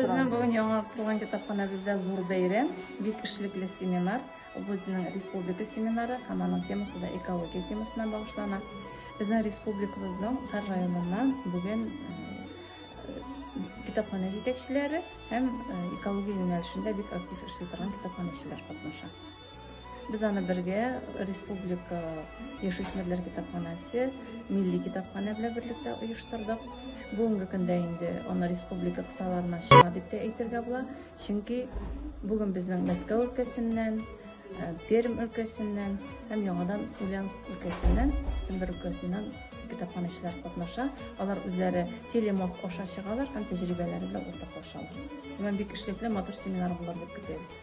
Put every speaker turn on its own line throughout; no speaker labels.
Безнең бүген яңартылган китапханәбездә зур бәйрәм, бик эшлекле семинар. Ул безнең республика семинары һәм аның темасы да экология темасына багышлана. Безнең республикабызның һәр районыннан бүген китапханә җитәкчеләре һәм экология юнәлешендә бик актив эшли торган китапханәчеләр катнаша. Без аны бергә Республика яшүсмерләр китапханәсе, Милли китапханә белән берлектә оештырдык. Бүгенге көндә инде аны республика кысаларына чыга дип тә әйтергә була. Чөнки бүген безнең Мәскәү өлкәсеннән, э, Пермь өлкәсеннән һәм яңадан Ульяновск өлкәсеннән, Сембер өлкәсеннән китапханәчеләр катнаша. Алар үзләре телемост аша чыгалар һәм тәҗрибәләре белән уртаклашалар. Гомумән бик эшлекле, матур семинар булыр дип көтәбез.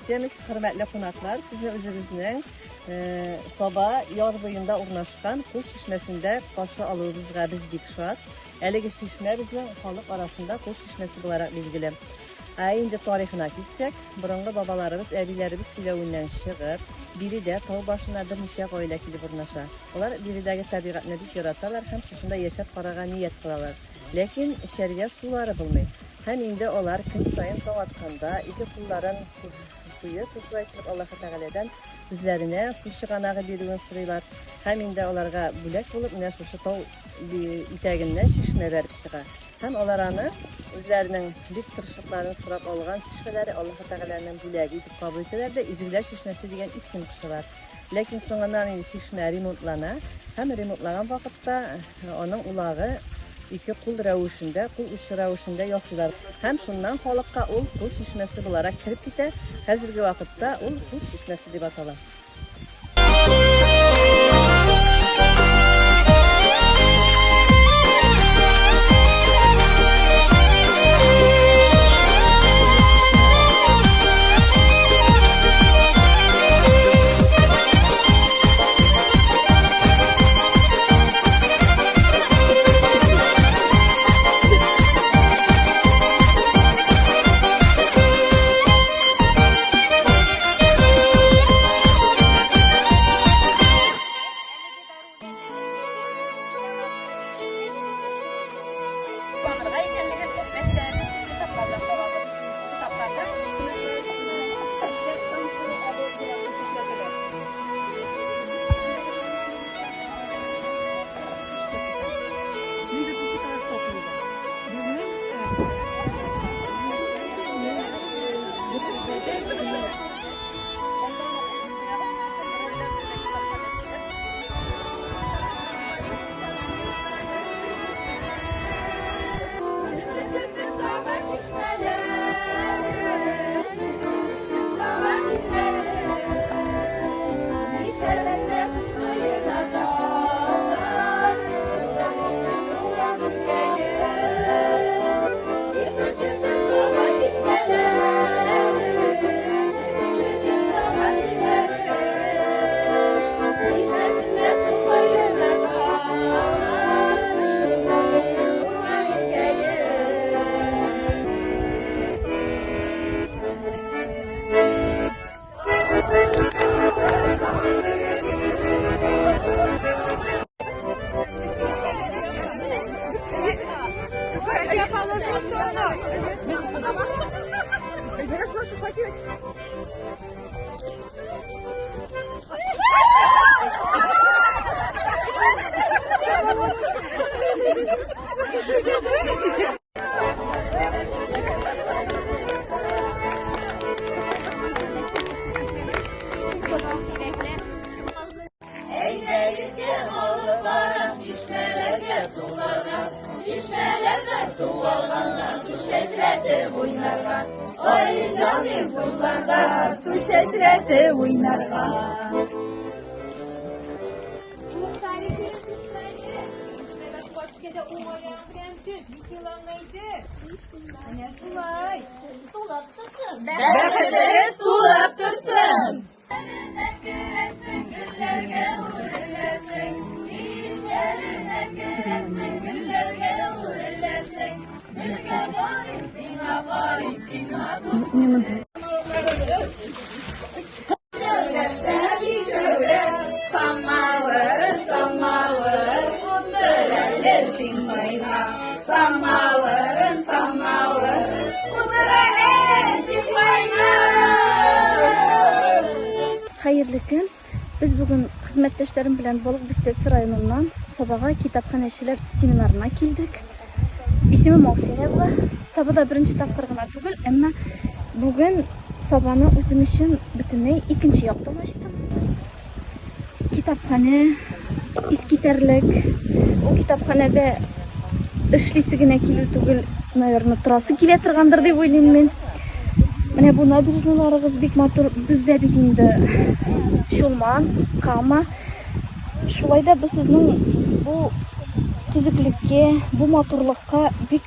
Исәнмесез, хөрмәтле кунаклар! Сезне үзебезнең э, Саба яр буенда урнашкан Кул чишмәсендә каршы алуыбызга без бик шат. Әлеге чишмә безнең халык арасында Кул чишмәсе буларак билгеле. Ә инде тарихына килсәк, борынгы бабаларыбыз, әбиләребез сөйләвеннән чыгып, биредә тау башына берничә гаилә килеп урнаша. Алар биредәге табигатьне бик яраталар һәм шушында яшәп карарга ният кылалар. Ләкин эчәргә сулары булмый. Һәм инде алар көн саен таң атканда ике кулларын куеп, шушылай итеп Аллаһы Тәгаләдән үзләренә су чыганагы бирүен сорыйлар. Һәм инде аларга бүләк булып менә шушы тау итәгеннән чишмә бәреп чыга. Һәм алар аны үзләренең бик тырышлыкларын сорап алган чишмәләре Аллаһы Тәгаләнең бүләге итеп кабул итәләр дә Изгеләр чишмәсе дигән исем кушалар. Ләкин соңыннан инде чишмә ремонтлана һәм ремонтлаган вакытта аның улагы ике кул рәвешендә, кул учы рәвешендә ясыйлар. Һәм шуннан халыкка ул кул чишмәсе буларак кереп китә. Хәзерге вакытта ул кул чишмәсе дип атала.
Кулланырга икәнлеген, әлбәттә, китаплар белән табабыз. Китапларда
Мин дүртенче класста укыйм. Безнең
Әйдә иркә алып барам чишмәләргә, суларга, чишмәләрдән су алганга, су чәчрәтеп уйнарга. Ай, җаным, суларда су чәчрәтеп уйнарга.
Туктале, Чирен, туктале. Чишмәгә суга төшкәндә уң аягың белән төш, бисмиллаңны әйтеп. Менә шулай.
Тулап торсын. Бәхетегез тулып торсын.
Хәерле көн. Без бүген хезмәттәшләрем белән Балык Бистәсе районыннан Сабага китапханәчеләр семинарына килдек. Исемем Алсинә була. Сабада беренче тапкыр гына түгел, әмма бүген Сабаны үзем өчен бөтенләй икенче яктан ачтым. Китапханә искитәрлек. Ул китапханәдә эшлисе генә килү түгел, наверное, торасы килә торгандыр дип уйлыйм мин. Менә бу набережныйларыгыз бик матур. Бездә бит инде Чулман, Кама. Шулай да без сезнең бу төзеклеккә, бу матурлыкка бик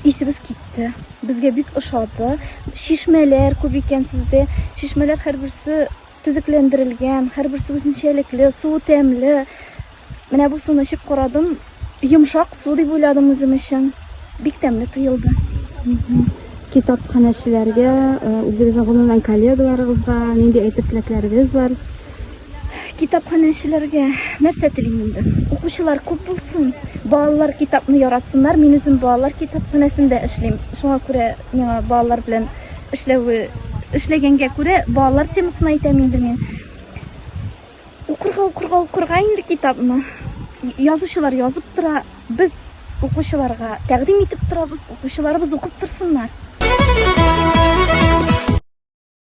исебез китте. Безгә бик ошады. Чишмәләр күп икән сездә. Чишмәләр һәрберсе төзекләндерелгән, һәрберсе үзенчәлекле, суы тәмле. Менә бу суны эчеп карадым, йомшак су дип уйладым үзем өчен. Бик тәмле тоелды.
Китапханәчеләргә, э, үзегезнең гомумән коллегаларыгызга нинди әйтер теләкләрегез бар?
Китапханәчеләргә нәрсә телим инде? Укучылар күп булсын, балалар китапны яратсыннар. Мин үзем балалар китапханәсендә эшлим. Шуңа күрә миңа балалар белән эшләве эшләгәнгә күрә балалар темасын әйтәм инде мин. Укырга, укырга, укырга инде китапны. Язучылар язып тора, без укучыларга тәкъдим итеп торабыз, укучыларыбыз укып торсыннар.